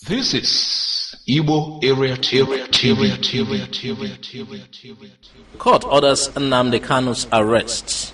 This is Igbo Area TV, TV, TV, TV, TV, TV. Court orders Nnamdi Kanu's arrest.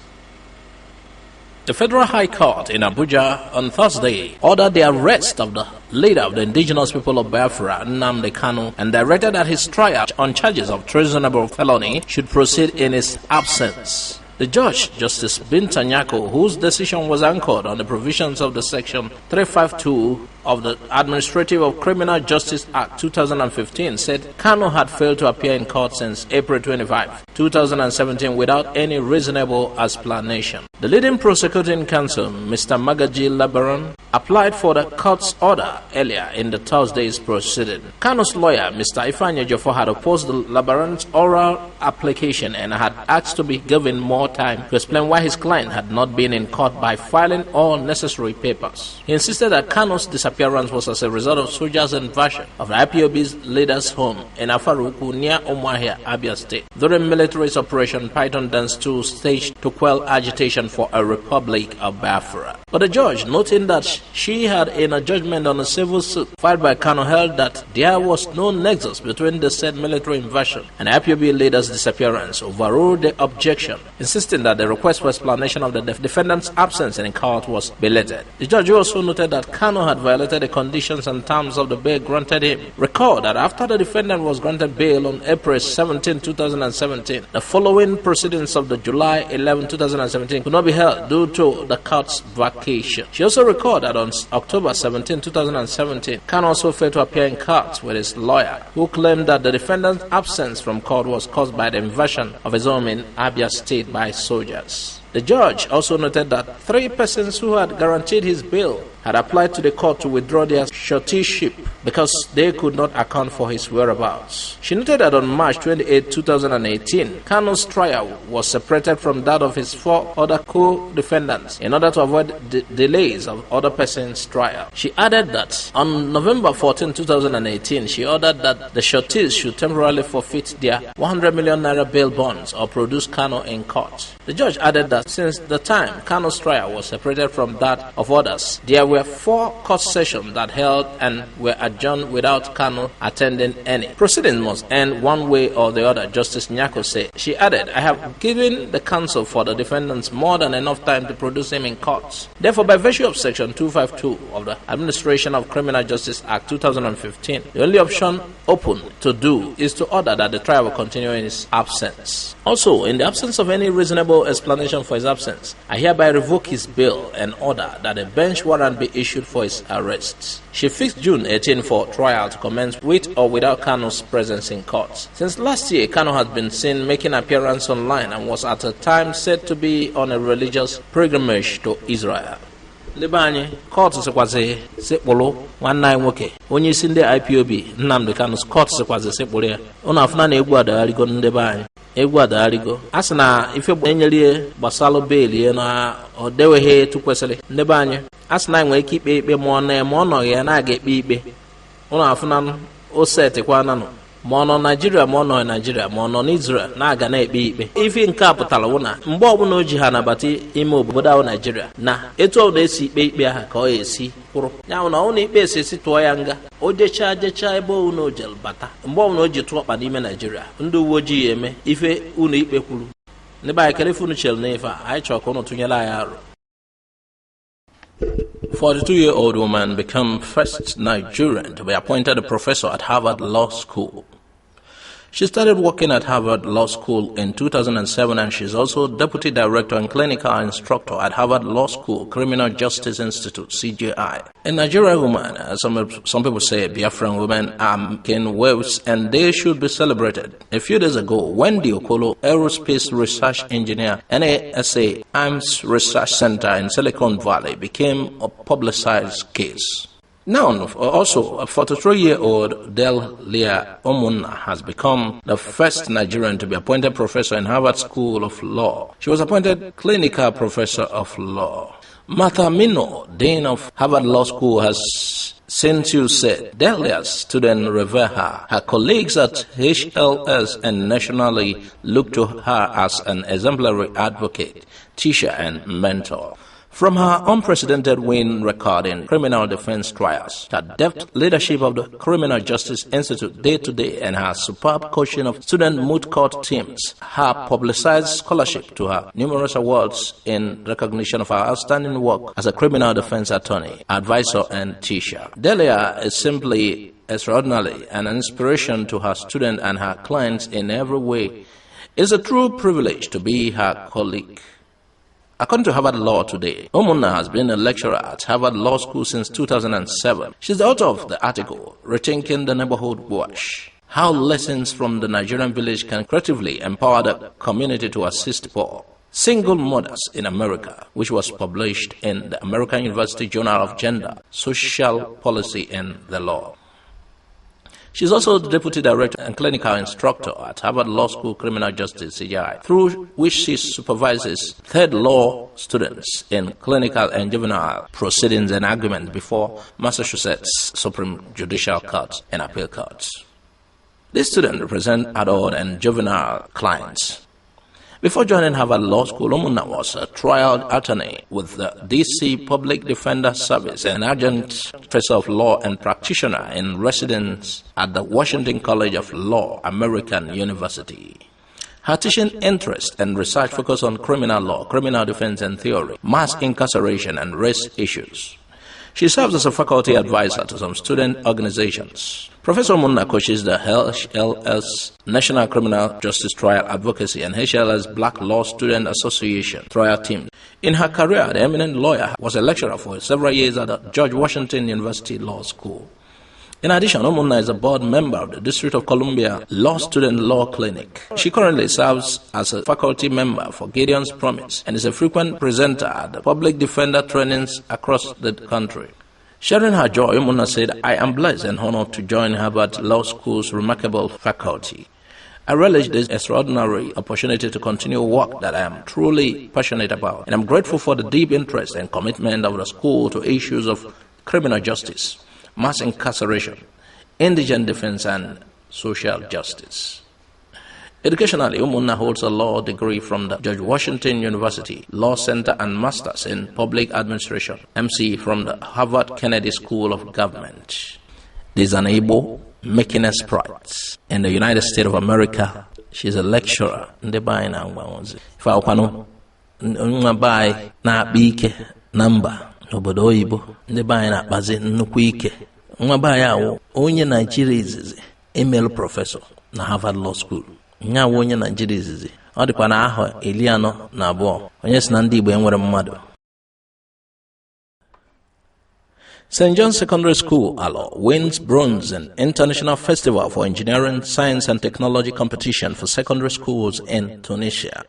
The Federal High Court in Abuja on Thursday ordered the arrest of the leader of the indigenous people of Biafra, Nnamdi Kanu, and directed that his trial on charges of treasonable felony should proceed in his absence. The judge, Justice Binta Nyako, whose decision was anchored on the provisions of the Section 352 of the Administrative of Criminal Justice Act 2015, said Kanu had failed to appear in court since April 25, 2017, without any reasonable explanation. The leading prosecuting counsel, Mr. Magaji Labaran, applied for the court's order earlier in the Thursday's proceeding. Kanu's lawyer, Mr. Ifeanyi Ejiofor, had opposed the Labaran's oral application and had asked to be given more time to explain why his client had not been in court by filing all necessary papers. He insisted that Kanu's disappearance was as a result of soldiers' invasion of the IPOB's leader's home in Afaraukwu near Umuahia, Abia State, during military's Operation Python Dance 2 staged to quell agitation for a Republic of Biafra. But the judge, noting that she had in a judgment on a civil suit filed by Kanu, held that there was no nexus between the said military invasion and IPOB leader's disappearance, overruled the objection, insisting that the request for explanation of the defendant's absence in court was belated. The judge also noted that Kanu had violated the conditions and terms of the bail granted him. Recall that after the defendant was granted bail on April 17, 2017, the following proceedings of the July 11, 2017 could not be held due to the court's vacation. She also recalled that on October 17, 2017, Kanu also failed to appear in court with his lawyer, who claimed that the defendant's absence from court was caused by the invasion of his home in Abia State by soldiers. The judge also noted that three persons who had guaranteed his bail had applied to the court to withdraw their suretyship because they could not account for his whereabouts. She noted that on March 28, 2018, Kanu's trial was separated from that of his four other co-defendants in order to avoid delays of other persons' trial. She added that on November 14, 2018, she ordered that the sureties should temporarily forfeit their 100 million naira bail bonds or produce Kanu in court. The judge added that since the time Kanu's trial was separated from that of others, there were four court sessions that held and were adjourned without Kanu attending any. Proceedings must end one way or the other, Justice Nyako said. She added, I have given the counsel for the defendants more than enough time to produce him in court. Therefore, by virtue of Section 252 of the Administration of Criminal Justice Act 2015, the only option open to do is to order that the trial will continue in his absence. Also, in the absence of any reasonable explanation for his absence, I hereby revoke his bail and order that a bench warrant be issued for his arrest. She fixed June 18 for trial to commence with or without Kanu's presence in court. Since last year, Kanu has been seen making appearance online and was at a time said to be on a religious pilgrimage to Israel. Ndị be anyị, court sịkwazi sịkpụrụ nwanne anyị nwoke, onye isi ndị IPOB, Nnamdi Kanu. Court sịkwazi sịkpụrụ ya. Ụnụ afụna na egwu adagharịgo. Ndị be anyị, egwu adagharịgo. A sị na ife enyere gbasalụ bail ya na ọ deweghị etu kwesịrị. Ndị be anyị, a sị na anyị nwere ike ikpe ikpe ma ọ na ma ọ nọghị ya na-aga ekpe ikpe. Ụnụ afụnanụ o setikwananụ, ma ọ nọ Naijiria, ma ọ nọ Naijiria, ma ọ nọ n'Israel, na-aga na-ekpe ikpe. Ife nke a pụtara wụ na mgbe ọbụla o ji ha nabata ime obodo ahụ Naijiria, na etu ọbụla esi ikpe ikpe ahụ ka ọ esi kwụrụ ya hụ na ọ na ikpe esi esi tụọ ya nga, o jechaa jechaa ebe unu jel bata, mgbe ọbụla o ji tụọ ọkpa n'ime Naijiria, ndị uwe ojii ya eme ife unu ikpe kwuru. Ndị be anyị, kere ife unu chere n'ife a. Anyị chọrọ ka unu tụnyere anyị arụ. 42-year-old woman become first Nigerian to be appointed a professor at Harvard Law School. She started working at Harvard Law School in 2007, and she's also deputy director and clinical instructor at Harvard Law School Criminal Justice Institute, CJI. A Nigerian woman, some people say Biafran women, are making waves and they should be celebrated. A few days ago, Wendy Okolo, aerospace research engineer, NASA Ames Research Center in Silicon Valley, became a publicized case. Now, also, a 43-year-old Delia Umunna has become the first Nigerian to be appointed professor in Harvard School of Law. She was appointed clinical professor of law. Martha Minow, dean of Harvard Law School, has since you said Delia's students revere her. Her colleagues at HLS and nationally look to her as an exemplary advocate, teacher, and mentor. From her unprecedented win record in criminal defense trials, her deft leadership of the Criminal Justice Institute day to day, and her superb coaching of student moot court teams, her publicized scholarship to her numerous awards in recognition of her outstanding work as a criminal defense attorney, advisor, and teacher. Delia is simply extraordinary and an inspiration to her students and her clients in every way. It's a true privilege to be her colleague. According to Harvard Law Today, Umunna has been a lecturer at Harvard Law School since 2007. She's the author of the article, Rethinking the Neighborhood Watch: How Lessons from the Nigerian Village Can Creatively Empower the Community to Assist Poor Single Mothers in America, which was published in the American University Journal of Gender, Social Policy and the Law. She's also the deputy director and clinical instructor at Harvard Law School Criminal Justice CJI, through which she supervises third law students in clinical and juvenile proceedings and arguments before Massachusetts Supreme Judicial Court and Appeal Courts. These students represent adult and juvenile clients. Before joining Harvard Law School, Umunna was a trial attorney with the DC Public Defender Service and adjunct professor of law and practitioner in residence at the Washington College of Law, American University. Her teaching interest and research focus on criminal law, criminal defense and theory, mass incarceration, and race issues. She serves as a faculty advisor to some student organizations. Professor Umunna coaches the HLS National Criminal Justice Trial Advocacy and HLS Black Law Student Association trial teams. In her career, the eminent lawyer was a lecturer for several years at the George Washington University Law School. In addition, Umunna is a board member of the District of Columbia Law Student Law Clinic. She currently serves as a faculty member for Gideon's Promise and is a frequent presenter at the public defender trainings across the country. Sharing her joy, Umunna said, "I am blessed and honored to join Harvard Law School's remarkable faculty. I relish this extraordinary opportunity to continue work that I am truly passionate about, and I'm grateful for the deep interest and commitment of the school to issues of criminal justice, mass incarceration, indigent defense, and social justice." Educationally, Umunna holds a law degree from the George Washington University Law Center and Masters in Public Administration, MC from the Harvard Kennedy School of Government. There's an Igbo making us pride in the United States of America. She's a lecturer. Ndị be anyị na-agba ozi. Ife akwụkwanụ nwa be anyị na-akpa ike na mba n'obodo oyibo, ndị be anyị na-akpazi nnukwu ike. Nwa be anyị awụ onye Naijiria izizi emelụ professor na Harvard Law School. Nya awụ onye Naijiria izizi. Ọ dịkwa na ahọ 42 onye si na ndị Igbo enwere mmadụ. St. John's Secondary School, Alo, wins bronze in International Festival for Engineering, Science and Technology competition for secondary schools in Tunisia.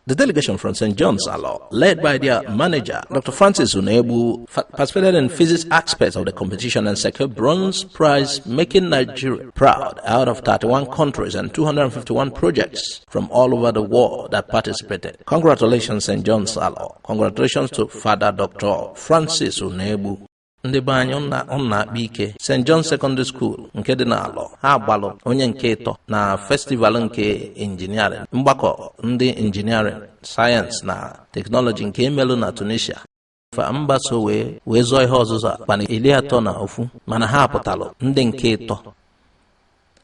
The delegation from St. John's Alo, led by their manager, Dr. Francis Unebu, participated in physics aspects of the competition and secured bronze prize, making Nigeria proud out of 31 countries and 251 projects from all over the world that participated. Congratulations, St. John's Alo. Congratulations to Father Dr. Francis Unebu. Ndị be anyị ọ na-akpa ike. St. John Secondary School nke dị n'Alọ ha gbalụ onye nke ịtọ na festival nke injiniarịn, mgbakọ ndị injiniarịn, sayensị na teknọlọji nke emelụ na Tunisia. Fa mba so wee zọọ ihe ọzụzụ akpana 31, mana ha pụtalụ ndị nke ịtọ.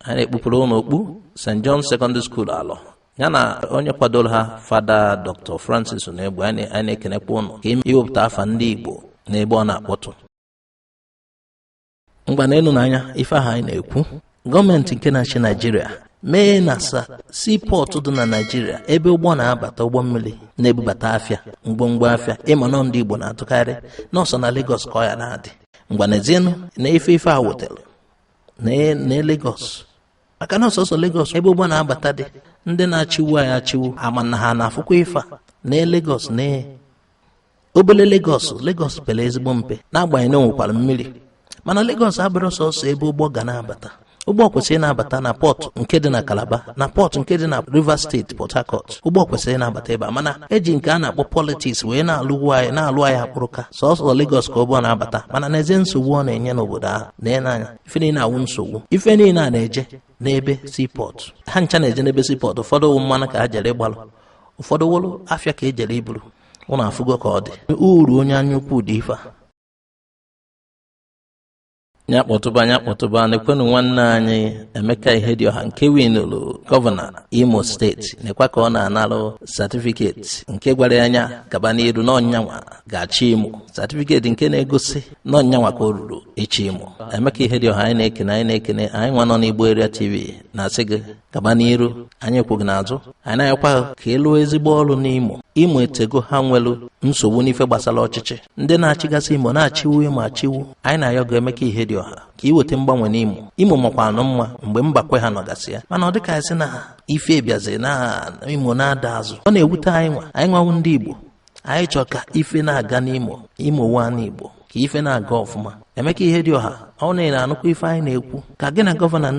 Ha na-ekpupụrụ ụlọ okpu St. John Secondary School Alọ ya na onye kwadoro ha, Fada Dr. Francis Unegbu. Anyị na-ekenekwa ụnụ ka iwepụta afa ndị Igbo n'ebe ọ na-akpọtụ. Ngwa n'elu n'anya ife ahụ anyị na-ekwu, gọọmenti nke na-achị Naijiria mee na seaport dị na Naijiria ebe ụgbọ na-abata, ụgbọ mmiri na-ebubata afịa, ngwongwo afịa, ịma nọ ndị Igbo na-atụkarị nọọsọ na Lagos ka ọ ya na-adị. Ngwa n'ezienụ na ife a wetara na Lagos, maka na ọsọsọ Lagos ebe ụgbọ na-abata dị, ndị na-achịwu anyị achịwu ama na ha na-afụkwa ife a na Lagos. Na obele Lagos, Lagos pere ezigbo mpe, n'agbanyeghị na o nwekwara mmiri, mana Lagos abụrụ sọsọ ebe ụgbọ ga na-abata. Ụgbọ kwesịrị na-abata na pọtụ nke dị na Calabar, na pọtụ nke dị na Rivers Steeti, Port Harcourt. Ụgbọ kwesịrị na-abata ebe a, mana eji nke a na-akpọ politiks wee na-alụgwu anyị, na-alụ anyị akpụrụka. Sọsọ Lagos ka ụgbọ na-abata, mana n'ezie nsogbu ọ na-enye n'obodo ahụ na anya. Ife niile awụ nsogbu, ife niile a na-eje n'ebe seaport, ha ncha na-eje n'ebe seaport. Ụfọdụ wụ mmanụ ka ha jere ịgbalụ, ụfọdụ wụlụ afịa ka ejere iburu. Ụnụ afụgo ka ọ dị uru onye anya ukwu dị ife a. Ya kpọtụba, ya kpọtụba, na-ekwenụ nwanne anyị Emeka Ihedioha nke winulu gọvanọ Imo Steeti, nekwa ka ọ na-analụ certificate nke gwara ya anya gaba n'iru n'ọnyanwa ga-achị Imo, certificate nke na-egosi n'ọnyanwa ka o ruru ịchị Imo. Emeka Ihedioha, anyị na-ekene, anyị na-ekene. Anyị nwa nọ n'Igbo Area TV na-asị gị gaba n'iru, anyị ekwu gị n'azụ. Anyị na-ayọkwa ka ị lụọ ezigbo ọrụ n'Imo. Imo etego ha nwelu nsogbu n'ife gbasara ọchịchị, ndị na-achịgasị Imo na-achịwu Imo achịwu. Anyị na-ayọ gị, Emeka Ihedioha, ka ị weta mgbanwe n'Imo. Imo makwa anụ mma mgbe Mbakwe ha nọgasị ya, mana ọ dịka anyị sị na ife bịazi na Imo na-ada azụ. Ọ na-ewute anyị nwa, anyị nwanwụ ndị Igbo. Anyị chọọ ka ife na-aga n'Imo, Imo wa n'Igbo, ka ife na-aga ọfụma. Emeka Ihedioha, ọ na anụkwa ife anyị na-ekwu, ka gị na gọvanọ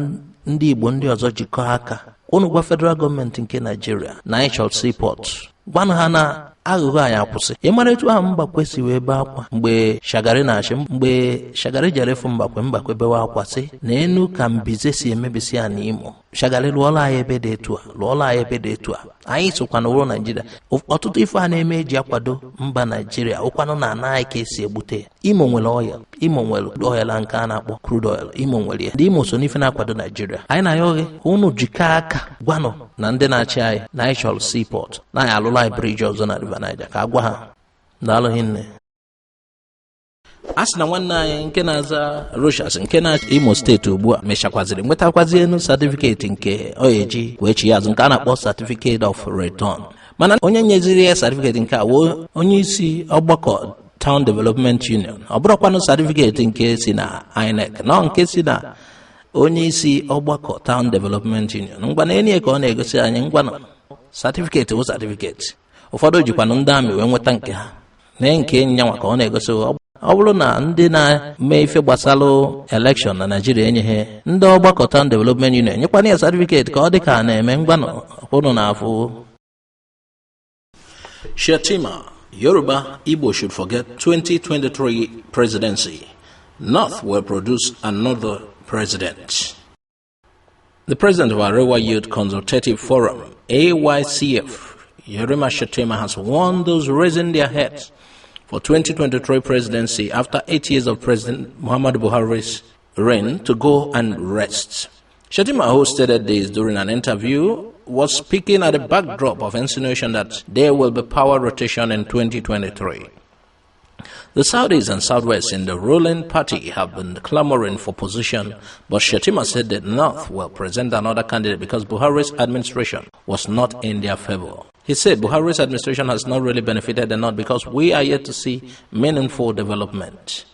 ndị Igbo ndị ọzọ jikọọ aka, unu gwa federal gọọmenti nke Naijiria na anyị chọrọ seaport. Gwanụ ha na aghụghọ anyị akwụsị. Ị mara etu ahụ Mbakwe si wee bee akwa mgbe Shagari na-achị, mgbe Shagari jere ịfụ Mbakwe, Mbakwe bewe akwa sị na enu ka mbize si emebisi ya n'Imo. Shagari, lụọla anyị ebe dị etu a, lụọla anyị ebe dị etu a. Anyị sokwa n'ụrụ Naijiria. Ọtụtụ ife a na-eme eji akwado mba Naijiria ụkwanụ na ana anyị ka esi egbute ya. Imo nwere oil, Imo nwere oil nke a na-akpọ crude oil. Imo nwere ya. Ndị Imo so n'ife na-akwado Naijiria. Anyị na-ayọ gị ka unu jikọọ aka gwanụ na ndị na-achị anyị na anyị chọrọ seaport, na anyị alụla anyị bridge ọzọ na River Niger, ka a gwa ha. Daalụ hinne. A sị na nwanne anyị nke na-aza Rochas, nke na Imo Steeti ugbu a, mechakwaziri nwetakwazi enu certificate nke ọ eji wee chi ya azụ, nke a na-akpọ certificate of return. Mana onye nyeziri ya certificate nke a woo onye isi ọgbakọ Town Development Union. Ọ bụrụkwanụ certificate nke si na INEC nọ, nke si na onye isi ọgbakọ Town Development Union. Ngwa na enyi ka ọ na-egosi anyị. Ngwanụ, certificate bụ certificate. Ụfọdụ jikwanụ ndị amị wee nweta nke ha na nke nyanwa ka ọ na-egosi. Ọ bụrụ na ndị na-eme ife gbasara election na Naijiria enyeghị ndị ọgbakọ Town Development Union, nyekwana ya certificate ka ọ dị ka a na-eme. Ngwanụ, kwụnụ na afụ. Shetima, Yoruba, Igbo should forget 2023 presidency. North will produce another president. The president of Arewa Youth Consultative Forum, AYCF, Yerima Shetima, has warned those raising their heads for 2023 presidency after 8 years of President Muhammadu Buhari's reign to go and rest. Shetima, who stated this during an interview, was speaking at the backdrop of insinuation that there will be power rotation in 2023. The Southeast and Southwest in the ruling party have been clamoring for position, but Shetima said the North will present another candidate because Buhari's administration was not in their favor. He said Buhari's administration has not really benefited the North because we are yet to see meaningful development.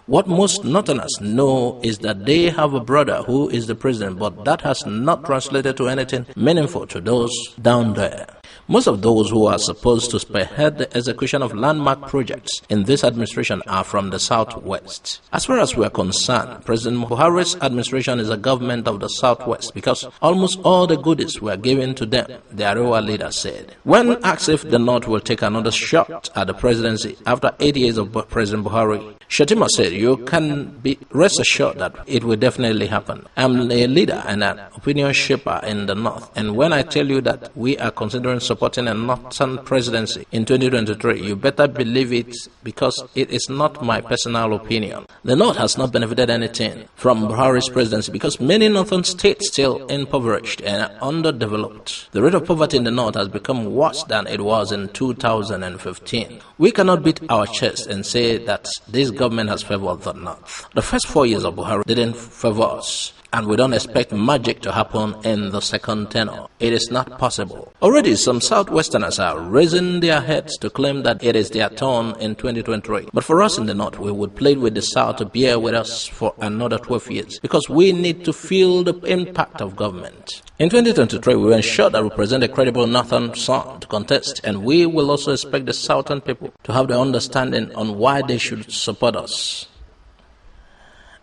What most Northerners know is that they have a brother who is the president, but that has not translated to anything meaningful to those down there. Most of those who are supposed to spearhead the execution of landmark projects in this administration are from the Southwest. As far as we are concerned, President Buhari's administration is a government of the Southwest because almost all the goodies were given to them, the Arewa leader said. When asked if the North will take another shot at the presidency after 8 years of President Buhari, Shetima said, "You can be rest assured that it will definitely happen. I'm a leader and an opinion shaper in the North, and when I tell you that we are considering supporting a Northern presidency in 2023, you better believe it because it is not my personal opinion. The North has not benefited anything from Buhari's presidency because many northern states still impoverished and underdeveloped. The rate of poverty in the North has become worse than it was in 2015. We cannot beat our chest and say that this government has favored the North. The first 4 years of Buhari didn't favor us, and we don't expect magic to happen in the second tenure. It is not possible." Already, some Southwesterners are raising their heads to claim that it is their turn in 2023. But for us in the North, we would plead with the South to bear with us for another 12 years because we need to feel the impact of government. In 2023, we will ensure that we present a credible Northern son to contest, and we will also expect the Southern people to have the understanding on why they should support us.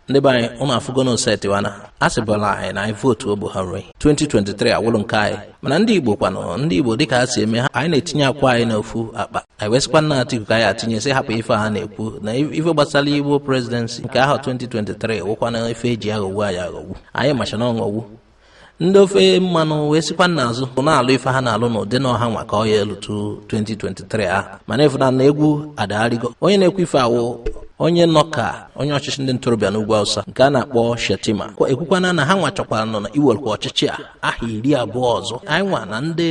Ndị be anyị, ụmụ afụgono setiwana a sịbụla anyị na anyị votuo Buhari, 2023 awụlụ nke anyị. Mana ndị Igbo kwanụ, ndị Igbo dịka ha si eme ha, anyị na-etinye akwa anyị n'ofu akpa. Anyị wesịkwa nna Atiku ka anyị atinye, sị hapụ ife ha na-ekwu na ife gbasara Igbo presidency nke ahụ 2023 wụkwana ife eji aghọgbu anyị aghọgbu. Anyị macha na ọghọgbu. Ndị ofe mmanụ wee sikwa n'azụ na-alụ ife ha na-alụ n'ụdị na ọha nwa ka ọ ya elutu 2023 ahụ. Mana ịfụna na egwu adagharịgo. Onye na-ekwu ife awụ onye nọ ka onye ọchịchị ndị ntorobịa n'ugwu Awụsa nke a na-akpọ Shetima ekwukwana na ha nwa chọkwara nọ na iwelkwa ọchịchị a aha 20 ọzọ. Anyị nwa na ndị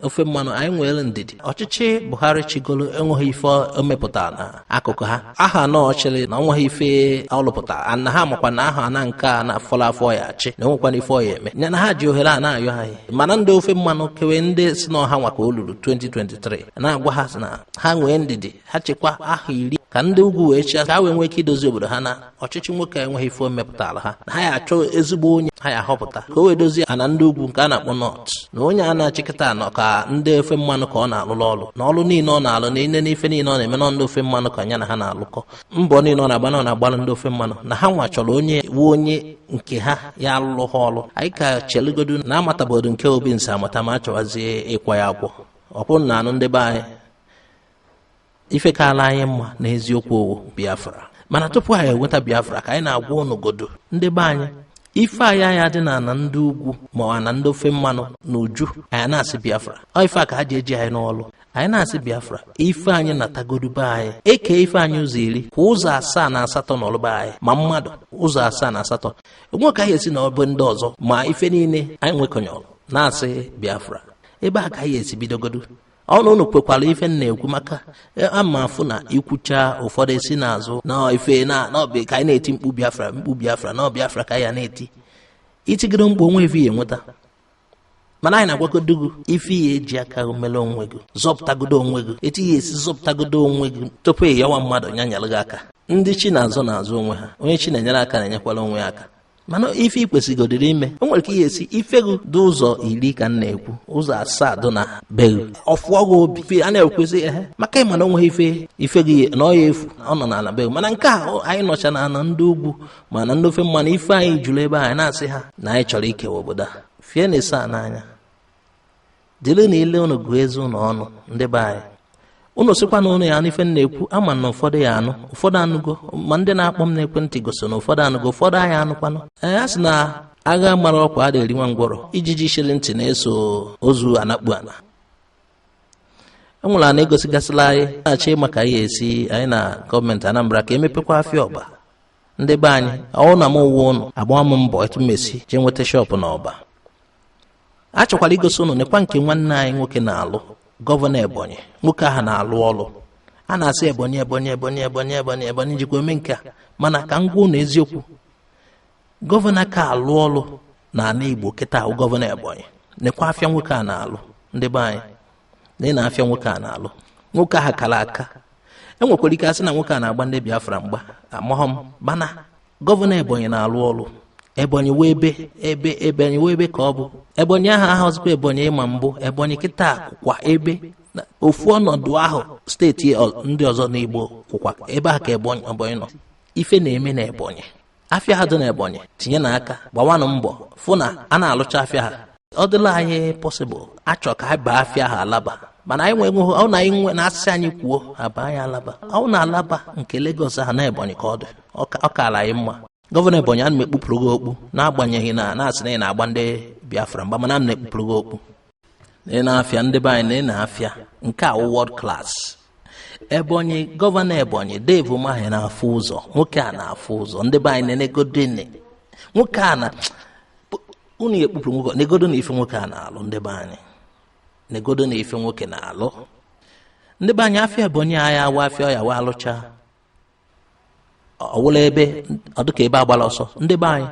ofe mmanụ anyị nwere ndidi. Ọchịchị Buhari chigolo enweghị ife o mepụtara na akụkụ ha. Aha anọ ọchịrị na onweghị ife ọlụpụtara na ha makwa na aha na nke a na-afọlọ afọ ya achị na onwekwana ife ọ ya eme ya na ha ji ohere a na-ayọ anyị. Mana ndị ofe mmanụ kewe ndị si n'ọha nwa ka o luru 2023 na-agwa ha sị na ha nwee ndidi, ha chekwa aha 10 ka ndị ugwu wee chịa ka ha wee nwee ike idozi obodo ha na ọchịchị nwoke enweghị ife o mepụtara ha. Na ha ya achọ ezigbo onye ha ya ahọpụta ka o wee dozie ana ndị ugwu nke a na-akpọ North, na onye a na-achịkịta anọ ka ndị ofe mmanụ ka ọ na-alụlụ ọlụ na ọlụ niile ọ na-alụ na ine n'ife niile ọ na-eme na ndị ofe mmanụ ka ya na ha na-alụkọ mbọ niile ọ na-agba na ọ na-agbalụ ndị ofe mmanụ na ha nwa chọrọ onye wu onye nke ha ya alụlụ ha ọlụ. Anyị ka chelugodu na amatabodo nke obi nsa amata ma achọwazie ịkwa ya akwọ ọkwụ na anụ ndị be anyị. Ife kaala anyị mma n'eziokwu owu Biafra. Mana tupu anyị enweta Biafra ka anyị na-agwa ụnụgodo ndị be anyị ife anyị anya dị na ndị ugwu ma ọ na ndị ofe mmanụ na uju anyị na-asị Biafra. Ọ ife a ka ha ji eji anyị n'ọlụ. Anyị na-asị Biafra ife anyị natagodu be anyị eke ife anyị ụzọ 10 kwa ụzọ 7 na 8 n'ọlụ be anyị ma mmadụ ụzọ 7 na 8 nwe ka anyị esi na ọbụ ndị ọzọ ma ife niile anyị nwekọnyọrọ na-asị Biafra. Ebe a ka anyị esi bidogodu ọnụ unu kwekwara ife m na-ekwu maka ama afụ na ikwucha ụfọdụ esi n'azụ na ife na ọbụ ka anyị na-eti mkpu Biafra mkpu Biafra na Biafra ka ya na-eti itigide mkpu onwe ife ya enweta. Mana anyị na-agwagodo gị ife ya eji aka mere onwe gị zọpụtagodo onwe gị etu ya esi zọpụtagodo onwe gị tupu ị yawa mmadụ nyanyalụ gị aka. Ndị chi na-azọ na-azụ onwe ha, onye chi na-enyere aka na-enyekwala onwe ya aka. Mana ife ị kwesịgodiri ime o nwere ka ihe esi ife gị dị ụzọ 10 ka m na-ekwu ụzọ 7 dị na be gị ọfụọ gị obi a na-ekwesị ehe maka ịma na onweghị ife ife gị na ọ ya efu ọ nọ n'ala be gị. Mana nke a anyị nọcha na ana ndị ugwu ma na ndị ofe mmanụ ife anyị jụrụ ebe anyị na-asị ha na anyị chọrọ ikewa obodo a. Fie na ịsa n'anya dịrị na ile unu gụọ ezi ụnụ ọnụ ndị be anyị. Unu sịkwa na ụnụ ya anụ ife m na-ekwu ama na ụfọdụ ya anụ ụfọdụ anụgo ma ndị na-akpọ m n'ekwentị gosi na ụfọdụ anụgo ụfọdụ anyị anụkwanụ. Ee, a sị na agha mara ọkwa a na-eri nwa ngwọrọ ijiji shiri ntị na-eso ozu anakpu ana. E nwere a na-egosigasịla anyị na-achọ maka ihe esi anyị na gọọmenti Anambra ka emepekwa afịa ọba. Ndị be anyị ọwụ na m uwe ụnụ agba m mbọ etu m esi jee nweta shọpụ na ọba. A chọkwara igosi ụnụ nekwa nke nwanne anyị nwoke na-alụ gọvanọ Ebonyi. Nwoke ahụ na-alụ ọlụ a na-asị Ebonyi Ebonyi Ebonyi Ebonyi Ebonyi Ebonyi jikwa eme nke a. Mana ka m gwa ụnụ eziokwu, gọvanọ ka alụ ọlụ na ala Igbo kịta ahụ gọvanọ Ebonyi. Nekwa afịa nwoke a na-alụ ndị be anyị na ị na-afịa nwoke a na-alụ nwoke ahụ kara aka. E nwekwara ike asị na nwoke a na-agba ndị Biafra mgba amaghọ m, mana gọvanọ Ebonyi na-alụ ọlụ. Ebonyi wee ebe ebe Ebonyi wee ebe ka ọ bụ Ebonyi ahụ ahụzikwa Ebonyi ịma mbụ. Ebonyi kịta kwụkwa ebe ofu ọnọdụ ahụ steeti ndị ọzọ n'Igbo kwụkwa ebe a ka Ebonyi nọ. Ife na-eme na Ebonyi afịa ha dị na Ebonyi tinye n'aka gbawanụ mbọ fụ na a na-alụcha afịa ha. Ọ dịla anyị pọsịbụl achọ ka anyị baa afịa ha alaba, mana anyị nwee ọ na anyị nwe na asịsị anyị kwuo aba anyị alaba. Ọ na alaba nke Lagos ahụ na Ebonyi ka ọ dị ọ kaara anyị mma. Gọvanọ Ebonyi ana m ekpupụrụ gị okpu n'agbanyeghị na na-asị na ị na-agba ndị Biafra mgba, mana ana m ekpupụrụ gị okpu na ị na-afịa ndị be anyị na ị na-afịa nke a world class. Ebonyi gọvanọ Ebonyi Dave Umahi na-afụ ụzọ, nwoke a na-afụ ụzọ ndị be anyị na-enegodene nwoke a na unu ekpupụrụ nwoke negodo na ife nwoke a na-alụ ndị be anyị negodo na ife nwoke na-alụ ndị be anyị. Afịa Ebonyi anyị awa afịa ya wa alụcha ọwụla ebe ọ dịka ebe agbala ọsọ ndị be anyị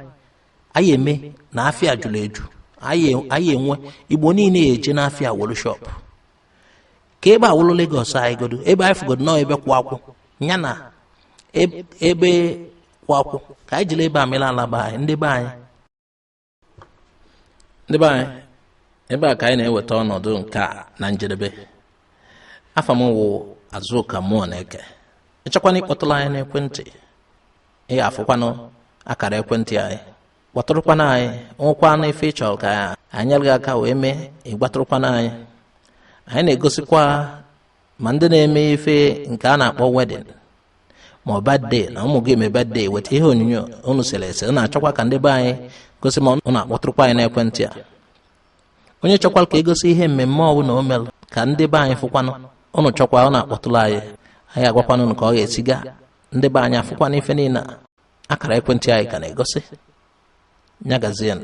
anyị eme na afịa jụrụ eju. Anyị enwe Igbo niile eje n'afịa wolu shọp ka ebe awụlụ Lagos anyị godo ebe anyị fụgodo nọ ebe kwụ akwụ ya na ebe kwụ akwụ ka anyị jiri ebe amịla alaba anyị ndị be anyị. Ndị be anyị ebe a ka anyị na-eweta ọnọdụ nke a na njedebe. Afa m wụ Azụka Mụọneke. Ịchọkwana ịkpọtụrụ anyị n'ekwentị ị ga-afụkwanụ akara ekwentị anyị kpọtụrụkwana anyị nwekwanụ ife ịchọrọ ka anyị nyere gị aka wee mee ịgbatụrụkwana anyị. Anyị na-egosikwa ma ndị na-eme ife nke a na-akpọ wedin Ma ọ birthday na ụmụ gị eme birthday, weta ihe onyonyo unu sere ese unu achọkwa ka ndị be anyị gosi, ma unu akpọtụrụkwa anyị n'ekwentị a. Onye chọkwara ka egosi ihe mmemme ọbụla o melụ ka ndị be anyị fụkwanụ, unu chọkwa unu akpọtụrụ anyị, anyị agwakwanụ unu ka ọ ga-esi gaa, ndị be anyị afụkwana ife niile a. Akara ekwentị anyị ka na-egosi nyagazienụ.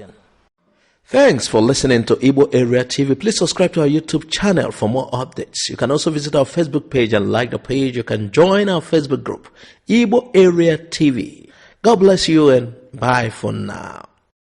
Thanks for listening to Igbo Area TV. Please subscribe to our YouTube channel for more updates. You can also visit our Facebook page and like the page. You can join our Facebook group, Igbo Area TV. God bless you and bye for now.